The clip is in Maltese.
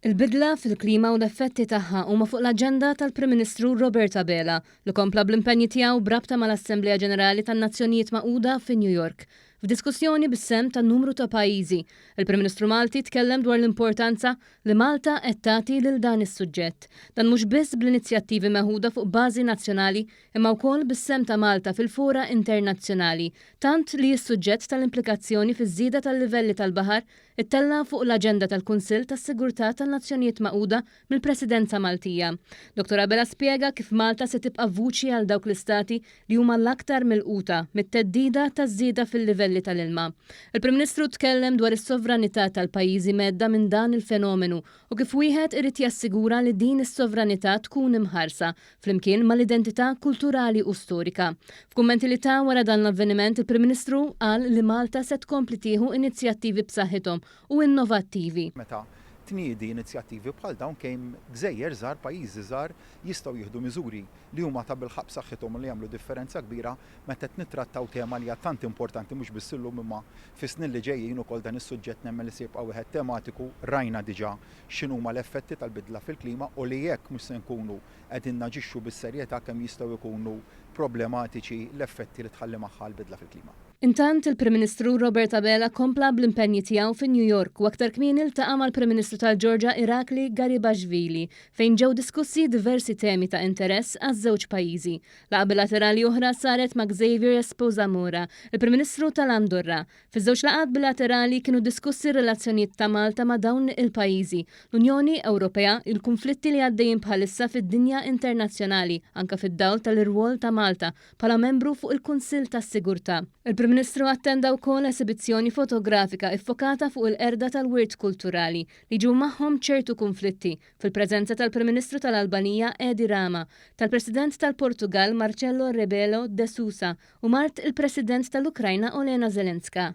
Il-bidla fil-klima u l-effetti tagħha huma fuq l-aġenda tal-Prim Ministru Robert Abela li kompla bl-impenji tiegħu b'rabta mal-Assemblea Ġenerali tan-Nazzjonijiet Magħquda fi New York. F'diskussjoni bis-sehem ta' numru ta' pajjiżi, il-Prim Ministru Malti tkellem dwar l-importanza li Malta qed tagħti lil dan is-suġġett. Dan mhux biss bl-inizjattivi meħuda fuq bażi nazzjonali imma wkoll bis-sehem ta' Malta fil-fora internazzjonali, tant li s-suġġett tal-implikazzjoni fiż-żieda tal-livelli tal-baħar Ittella' fuq l-aġenda tal-Kunsill tas-Sigurtà tan-Nazzjonijiet Magħquda mill-Presidenza Maltija. Dottor Abela spjega kif Malta se tibqa' vuċi għal dawk l-istati li huma l-aktar milquta mit-theddida taż-żieda fil-livelli tal-ilma. Il-Prim Ministru tkellem dwar is-sovranità tal-pajjiżi mhedda minn dan il-fenomenu u kif wieħed irid jassigura li din is-sovranità tkun imħarsa flimkien mal-identità kulturali u storika. F'kummenti li ta wara dan l-avveniment, il-Prim Ministru qal li Malta se tkompli tieħu inizjattivi b'saħħithom u innovattivi. Meta tniedi inizjattivi bħal dawn kemm gżejjer żgħar, pajjiżi żgħar jistgħu jieħdu miżuri li huma tabilħaqq b'saħħithom u li jagħmlu differenza kbira meta qed nittrattaw tema li hija tant importanti mhux biss illum imma fis-snin li ġejjin ukoll dan is-suġġett nemmen li se jibqa' wieħed tematiku rajna diġà x'inhuma l-effetti tal-bidla fil-klima u li jekk mhux se nkunu qegħdin naġixxu bis-serjetà kemm jistgħu jkunu problematiċi l-effetti li tħalli magħha l-bidla fil-klima. Intant, il-Prim Ministru Robert Abela kompla bl-impenji tiegħu fi New York u aktar kmieni ltaqa' mal-Prim Ministru tal-Ġorġa Irakli Garibashvili fejn ġew diskussi diversi temi ta' interess għaż-żewġ pajjiżi. Laqgħa bilaterali oħra saret ma' Xavier Esposa Mora, il-Prim Ministru tal-Andorra, Fiż-żewġ laqgħat bilaterali kienu diskussi r-relazzjonijiet ta' Malta ma' dawn il-pajjiżi, l-Unjoni Ewropea, il-kunflitti li għaddejjin bħalissa fid-dinja internazzjonali anke fid-dawl tal-irwol ta' Malta bħala membru fuq il-Kunsill tas-Sigurtà. Il-Prim Ministru attenda wkoll esibizzjoni fotografika iffokata fuq il-qerda tal-wirt kulturali li jġibu magħhom ċertu kunflitti fil-preżenza tal-Prim Ministru tal-Albanija Edi Rama, tal-President tal-Portugall Marcelo Rebelo de Sousa u mart il-President tal-Ukrajna Olena Zelenska.